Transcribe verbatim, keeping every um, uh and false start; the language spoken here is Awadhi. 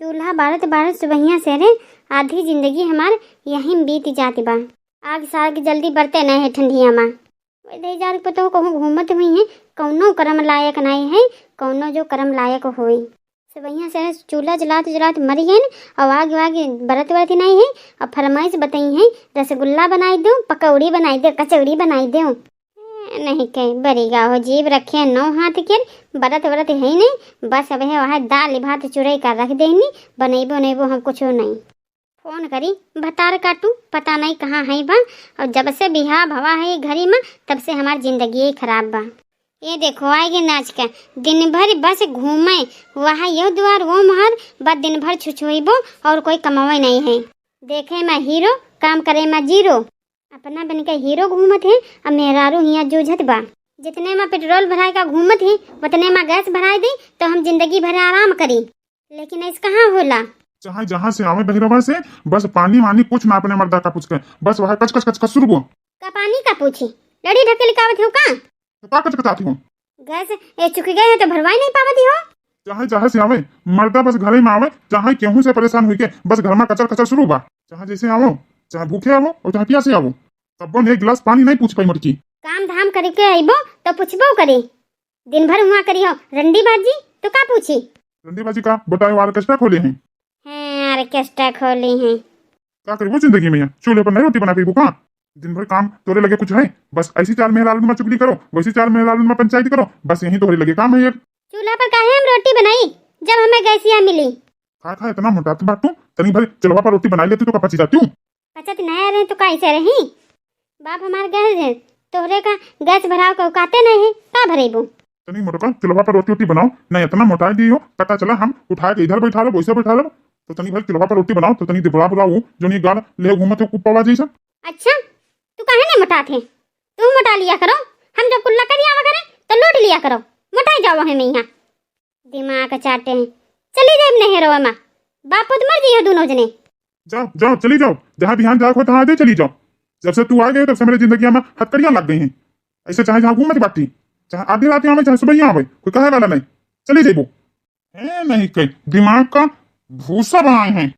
चूल्हा बारत बारत सुबहिया से रे, आधी जिंदगी हमार यहीं बीत जात बा। आग साग जल्दी बरते नहीं है ठंडिया मा। वैदे जात पतो कहूँ घूमत हुई है, कौनो करम लायक नहीं है, कौनो जो करम लायक होई। सुबहिया से चूल्हा जलात जलात मर गए और आग वाग बरत बरत नहीं है। और फरमाइश बताई है, रसगुल्ला बनाई दो, पकौड़ी बनाई दो, कचौड़ी बनाई दो। ए, नहीं कहे बरीगा हो, जीभ रखे नौ हाथ के, बरत बरत है नहीं। बस अब है वह दाल भात चुरई का रख देनी, बनैबो नैबो हम कुछ नहीं। फोन करी भतार काटू, पता नहीं कहाँ है बा। और जब से बिहा भवा है घरी में, तब से हमार जिंदगी ही खराब बा। ये देखो आएगी नाच के, दिन भर बस घूमे, वहाँ यो द्वार वो महर, बस दिन भर छुछुइबो और कोई कमावे नहीं है। देखे में हीरो, काम करे में जीरो। अपना बन के हीरो घूमत है, अब मेहरारू हियाँ जूझत बा। जितने में पेट्रोल भराए का घूमत है, उतने में गैस भराए दे, तो हम जिंदगी भर आराम करी। लेकिन ऐस कहाँ होला? चाहे जहाँ से आवे बहिरवा से, बस पानी वानी कुछ ना अपने मर्दा का पूछ के, बस वह कच कच कच कच शुरू बो। का पानी का पूछी? लड़ी ढकेल का आवत हो का? तो का कच कचाती हो? गैस ए चुक गए हैं तो भरवाई नहीं पावती हो। चाहे जहाँ से आवे, मर्दा बस घरे में आवे, चाहे केहू से परेशान हुई के, बस घर में कचर कचर शुरू बा। चाहे जैसे आवो, चाहे भूखे आवो और चाहे प्यासे आवो, तब्बो ने एक गिलास पानी नहीं पूछ पाई मोटकी। काम धाम करके आइबो तो पूछबो करे, दिन भर हुआ करी हो रंडी बाजी, तो का पूछी? रंडी बाजी का? बताए वो ऑर्केस्ट्रा खोले हैं। हैं, ऑर्केस्ट्रा खोले हैं। का करबो जिंदगी में यहाँ? चूल्हे पर नहीं रोटी बना पीबू का? दिन भर काम तोरे लगे कुछ है? बस ऐसी चाल में लालू में चुगली करो, वैसी चाल में लालू में पंचायती करो, बस यही तोरे लगे काम है एक। चूल्हा पर काहे हम रोटी बनाई, जब हमें गैसिया मिली? खा खा इतना मोटात बाटू, तनी भर चूल्हा पर रोटी बनाई लेती तो का पची जाती हूँ। पचत नहीं रहे तो कैसे रही? बाप हमार गैस है, तोहरे का गैस भराव के औकाते नहीं है, का भरेबू? तनी मोटका चूल्हा पर रोटी वोटी बनाओ, नहीं इतना मोटा दी हो, पता चला हम उठा के इधर बैठा लो, वैसे बैठा लो, तो तनी भर चूल्हा पर रोटी बनाओ, तो तनी दिबड़ा बुलाओ, जो नहीं गाल ले घूमत हो कुप्पा बाजी से। अच्छा, तू काहे नहीं मोटात है? तू मोटा लिया करो, हम जब कुल्ला कर आवा करे, तो लूट लिया करो, मोटाई जाओ है मैं यहाँ। दिमाग चाटे हैं। चली जाए नहरवा में, बाप पुत मर जइहो दोनों जने। जाओ, जाओ, चली जाओ, जहाँ बिहान जाओ, तहाँ आजे चली जाओ। जब से तू आ गए, तब से मेरे जिंदगी में हथकड़ियाँ लग गई हैं। ऐसे चाहे जहाँ घूमत बाटी, चाहे आधी रात आवे, चाहे सुबह आवे, कोई कहे वाला नहीं। चली जाइबो। ए, नहीं कही, दिमाग का भूसा बनाए हैं।